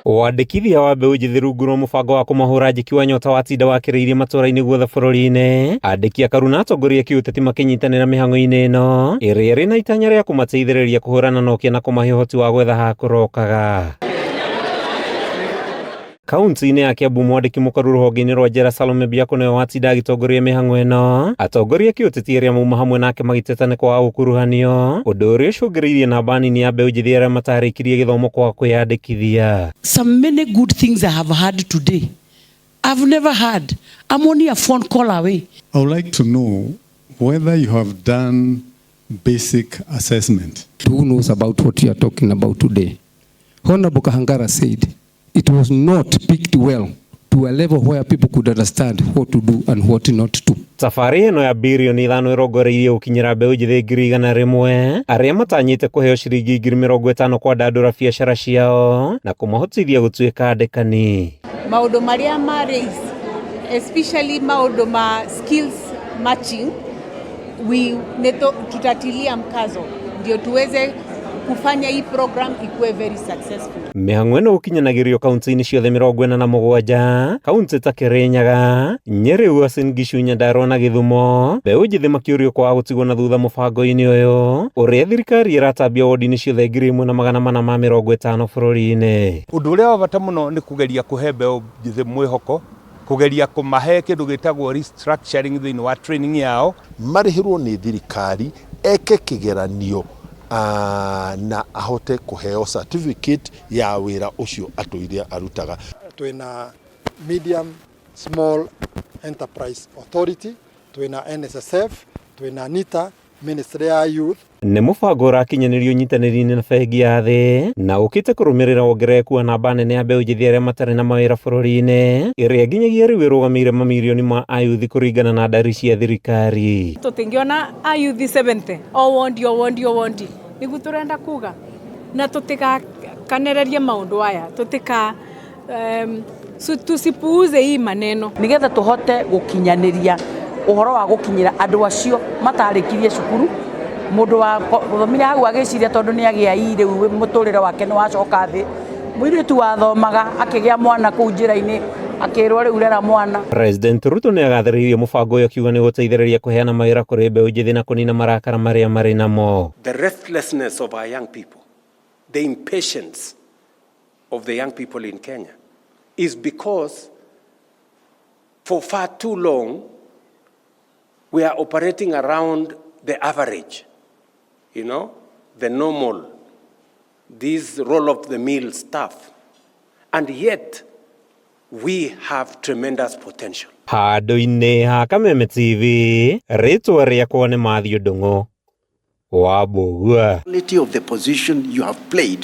Wandĩkithia wa mbeũ njĩthĩ rungu rwa mũbango wa kũmahũra njeki wa nyota watinda wakĩrĩirie matũra-inĩ guothe bũrũri-inĩ. Andĩki akaru na atongoria a kĩũteti makĩnyitanĩra mĩhang'o-inĩ ĩno ĩrĩa ĩrĩ na itanya rĩa kũmateithĩrĩria kũhũrana na ũkĩa na kũmahe ũhoti wa gwetha ha kũrokaga. Kaunti-inĩ ya Kiambu, mwandĩki mũkaru rũhonge-inĩ rwa njera Salome Biako nĩwe watinda agĩtongoria mĩhang'o ĩno. Atongoria a kĩũteti arĩa mauma hamwe nake magĩteta nĩ kwaga gũkuruhanio, ũndũ ũrĩa ũcũngĩrĩirie namba nini ya mbeũ njĩthĩ arĩa matarĩkirie gĩthomo kwaga kwĩyandĩkithia. Some many good things I have heard today I've never heard. I'm only a phone call away. I would like to know whether you have done basic assessment. Who knows about what you are talking about today? Honorable Kahangara said it was not picked well to a level where people could understand what to do and what not to. Thabarĩ ĩno ya birioni 5 ĩrongoreirie gũkinyĩra mbeũ njĩthĩ 100,000 arĩa matanyĩte kũheo ciringi 50,000 kwandandũra biacara ciao na kũmahotithia gũtuĩka andĩkani. Maũndũ marĩa ma raise, especially maũndũ ma skills matching, we neto, tutatilia mkazo ndio tuweze kufanya hii program ikuwe very successful. Mĩhang'o ĩno gũkinyanagĩrio kaunti-inĩ ciothe 47, kaunti ta Kirinyaga, Nyeri, Uasin Gishu, Nyandarua na Gĩthumo. Mbeũ njĩthĩ makĩũrio kwaga gũtigwo na thutha mũbango-inĩ ũyũ ũrĩa thirikari ĩratambia wodi-inĩ ciothe 1450 bũrũri-inĩ. Ũndũ ũrĩa wa bata mũno nĩ kũgeria kũhe mbeũ njĩthĩ mwĩhoko, kũgeria kũmahe kĩndũ gĩtagwo restructuring thĩinĩ wa training yao. Marĩhĩrwo nĩ thirikari eke kĩgeranio na ahote kũheo certificate ya wĩra ũcio atũire arutaga. Twĩna Medium Small Enterprise Authority, twĩna NSSF, twĩna NITA, Ministry ya Youth. Nĩ mũbango ũrakinyanĩrio ũnyitanĩri-inĩ na Bengi ya Thĩ na ũkĩte kũrũmĩrĩra wongerereku wa namba nene ya mbeũ njĩthĩ arĩa matarĩ na mawĩra bũrũri-inĩ, ĩrĩa nginyagia rĩu ĩrũgamĩire mamirioni ma ayuthi kũringana na ndari cia thirikari. Tũtingĩona ayuthi 70 o wondi, o wondi, o wondi, nĩguo tũrenda kuga na tũtigakanererie maũndũ aya, tũtika tusipuuze hii maneno. Nigetha tũhote gũkinyanĩria ũhoro wa gũkinyĩra andũ acio matarĩkirie cukuru, mũndũ wa thomire hau agĩciria tondũ nĩ agĩa i rĩu mũtũrĩre wake nĩ wacoka thĩ, mũirĩtu wathomaga akĩgĩa mwana kũu njĩra-inĩ akĩrwo rĩu rera mwana. President Ruto nĩ agathĩrĩirie mũbango ũyũ akiuga nĩ gũteithĩrĩria kũheana mawĩra kũrĩ mbeũ njĩthĩ na kũnina marakara marĩa marĩ namo. The restlessness of our young people, the impatience of the young people in Kenya is because for far too long we are operating around the average, the normal, this roll of the mill stuff. And yet we have tremendous potential. Handũ-inĩ ha Kameme TV, rĩtwa rĩakwa nĩ Matthew Ndung'u wa Mbũgua. Quality of the position you have played.